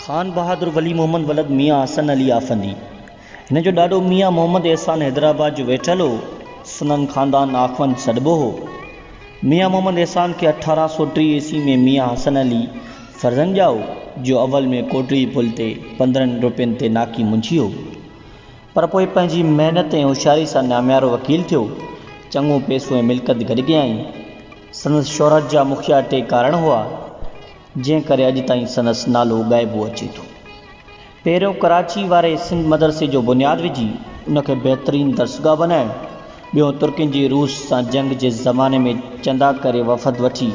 خان بهادر ولي محمد ولد ميان حسن علي آفندي، هن جو ڏاڏو ميان محمد احسان حيدرآباد جو ويٺل هو، سندن خاندان آخوند سڏبو هو. ميان محمد احسان کي 1830 عيسوي ۾ ميان حسن علي فرزند ڄائو، جو اول ۾ ڪوٽڙي پل تي 15 روپين تي ناڪي منشي هو، پر پوء پنهنجي محنت ۽ هوشياري سان ناميارو وڪيل ٿيو، چڱو پئسو ۽ ملڪيت گڏ ڪيائين. سندس شهرت جا مکيه ٽي ڪارڻ هئا. جنهن ڪري اڄ تائين سندس نالو ڳائبو اچي ٿو. پهريون ڪراچي واري سنڌ مدرسي جو بنياد وجهي ان کي بهترين درسگاهه بنائڻ، ٻيون ترڪين جي روس سان جنگ جي زماني ۾ چندا ڪري وفد وٺي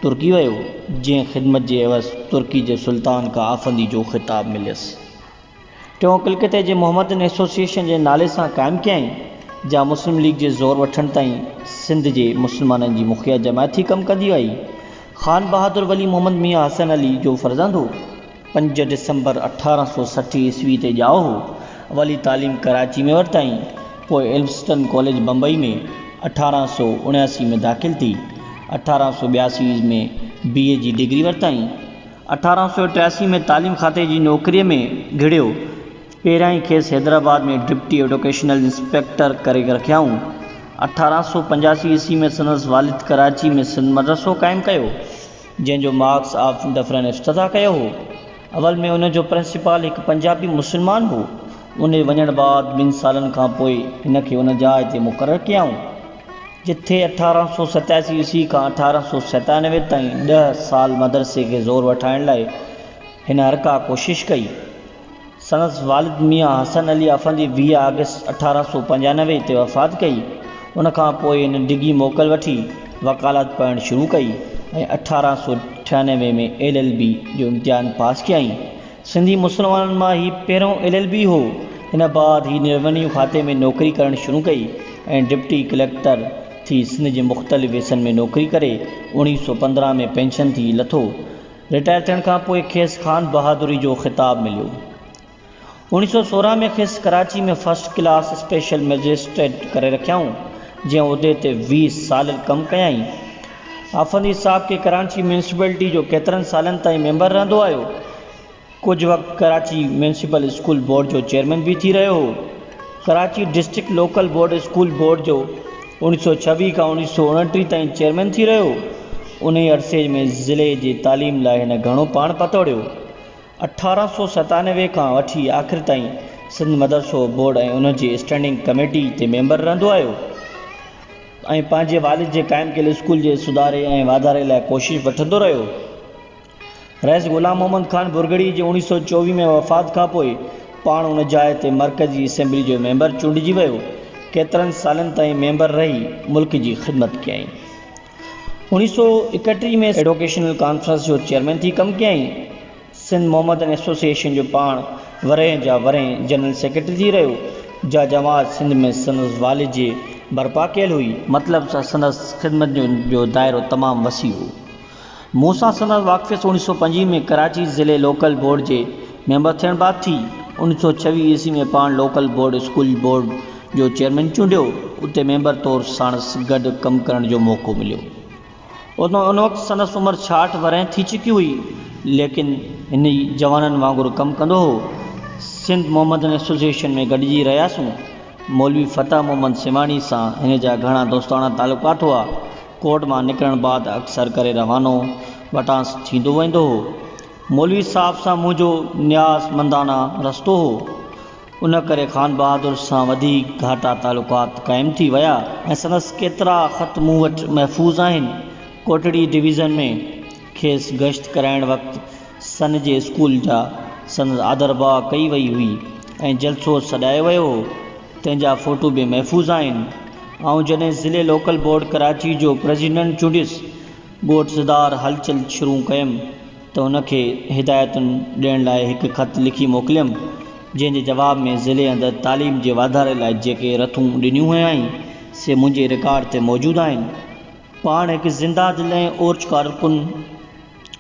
ترڪي ويو، جنهن خدمت جي عيوض ترڪي جي سلطان کان آفندي جو خطاب مليس. ٽيون ڪلڪتي جي محمدن ايسوسيئيشن جي نالي سان قائم ڪيائين، جا مسلم ليگ جي زور وٺڻ تائين سنڌ جي مسلمانن جي مکيه جماعت ٿي ڪم ڪندي آئي. خان بهادر ولي محمد ميان حسن علي جو فرزند هو. پنج ڊسمبر 1860 عيسوي تي ڄائو هو. اولي تعليم ڪراچي ۾ ورتائين. پوء ايلفسٽن ڪاليج بمبئي ۾ 1879 ۾ داخل ٿي. 1882 ۾ بي اي جي ڊگري ورتائين. 1883 ۾ تعليم کاتي جي نوڪريء ۾ گهڙيو. پهريائين کيس حيدرآباد ۾ ڊپٽي ايڊوڪيشنل انسپيڪٽر ڪري رکيائون. 1885 عيسوي ۾ سندس والد ڪراچي ۾ سنڌ مدرسو قائم ڪيو، جنهن جو مارڪس آف ڊفرن افتتاح ڪيو هو. اول ۾ ان جو پرنسپال هڪ پنجابي مسلمان هو. ان جي وڃڻ بعد ٻن سالن کان پوء هن کي ان جاء تي مقرر ڪيائون. جتي 1887 عيسوي کان 1897 تائين ڏهه سال مدرسي کي زور وٺائڻ لاء هن هر ڪا ڪوشش ڪئي. سندس والد ميان حسن علي افندي 20 آگسٽ 1895 تي وفات ڪئي. ان کان پوء هن ڊگهي موڪل وٺي وڪالت پڙهڻ شروع ڪئي ۽ 1898 ۾ ايل ايل بي جو امتحان پاس ڪيائين. سنڌي مسلمانن مان هي پهريون ايل ايل بي هو. ان بعد هي روينيو کاتي ۾ نوڪري ڪرڻ شروع ڪئي ۽ ڊپٽي ڪليڪٽر ٿي سنڌ جي مختلف حصن ۾ نوڪري ڪري 1915 ۾ پينشن ٿي لٿو. رٽائر ٿيڻ کان پوء کيس خان بهادري جو خطاب مليو. 1916 ۾ کيس Karachi ۾ first class special magistrate ڪري رکيائون، جنهن عهدي تي 20 سال ڪم ڪيائين. آفندي صاحب کي ڪراچي ميونسپالٽي جو ڪيترن سالن تائين ميمبر رهندو آيو. ڪجهه وقت ڪراچي ميونسپل اسڪول بورڊ جو چيئرمين به ٿي رهيو هو. Karachi district local board school board جو 1926 کان 1929 تائين چيئرمين ٿي رهيو. انهي عرصي ۾ ضلعي جي تعليم لاء هن گهڻو پاڻ پتوڙيو. 1897 کان وٺي آخر تائين سنڌ مدرسو بورڊ ۽ ان جي اسٽينڊنگ ڪميٽي تي ميمبر رهندو آيو. ۽ پنهنجي والد جي قائم ڪيل اسڪول جي سڌاري ۽ واڌاري لاء ڪوشش وٺندو رهيو. رئيس غلام محمد خان ڀرڳڙي جي 1924 ۾ وفات کان پوء پاڻ ان جاء تي مرڪزي اسيمبلي جو ميمبر چونڊجي ويو. ڪيترن سالن تائين ميمبر رهي ملڪ جي خدمت ڪيائين. 1931 ۾ ايڊوڪيشنل ڪانفرنس جو چيئرمين ٿي ڪم ڪيائين. سنڌ محمدن ايسوسيئيشن جو پاڻ ورهين جا ورهين جنرل سيڪريٽري ٿي رهيو، جا جماعت سنڌ ۾ سندس والد جي برپا ڪيل هئي. مطلب ته سندس خدمتن جو دائرو تمام وسيع هو. مون سان سندس واقفيت 1925 ۾ ڪراچي ضلعي لوڪل بورڊ جي ميمبر ٿيڻ بعد ٿي. 1926 عيسوي ۾ پاڻ لوڪل بورڊ اسڪول بورڊ جو چيئرمين چونڊيو، اتي ميمبر طور ساڻس گڏ ڪم ڪرڻ جو موقعو مليو. ان وقت سندس عمر 66 ورهين ٿي چڪي هئي، ليڪن هن ئي جوانن وانگر ڪم ڪندو هو. سنڌ محمدن ايسوسيئيشن ۾ گڏجي رهياسون. مولوي فتح محمد سيوهاڻي سان هن جا گهڻا دوستاڻا تعلقات هئا. ڪورٽ مان نڪرڻ بعد اڪثر ڪري روانو وٽانس ٿيندو ويندو هو. مولوي صاحب سان منهنجو نياز مندانه رستو هو. ان ڪري خان بهادر سان وڌيڪ گهاٽا تعلقات قائم ٿي ويا ۽ سندس ڪيترا خط مون وٽ محفوظ آهن. ڪوٽڙي ڊويزن ۾ کيس گشت ڪرائڻ وقت سن جي اسڪول جا سندس آڌرڀاء ڪئي وئي هئي ۽ جلسو سڏايو ويو هو، تنهن جا فوٽو به محفوظ آهن. آئون جڏهن ضلعي لوڪل بورڊ ڪراچي جو پريزيڊنٽ چونڊيس، ڳوٺ سڌار هلچل شروع ڪيم. ته هن کي هدايتن ڏيڻ لاء هڪ خط لکي موڪليم، جنهن جي جواب ۾ ضلعي اندر تعليم جي واڌاري لاء جيڪي رٿون ڏنيون هيائين، سي منهنجي رڪارڊ تي موجود آهن. پاڻ هڪ زنده دل ۽ اورچ ڪارڪن،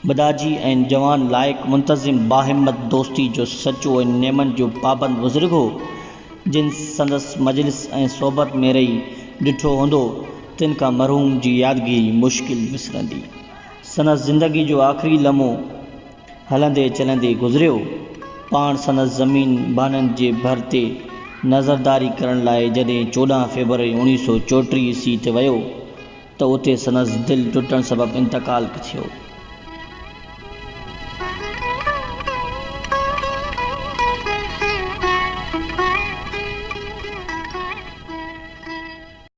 مداجي ۽ جوان لائق، منتظم، باهمت، دوستي جو سچو ۽ نيمن جو پابند بزرگ هو. جن سندس مجلس ۽ صحبت ۾ رهي ڏٺو هوندو، تن کان مرحوم جي يادگيري مشڪل وسرندي. سندس زندگي جو آخري لمحو هلندي چلندي گذريو. پاڻ سندس زمين ڀانن جي ڀر تي نظرداري ڪرڻ لاء جڏهن 14 فيبروري 1934 عيسوي تي ويو ته اتي سندس دل ٽٽڻ سبب انتقال ٿيو.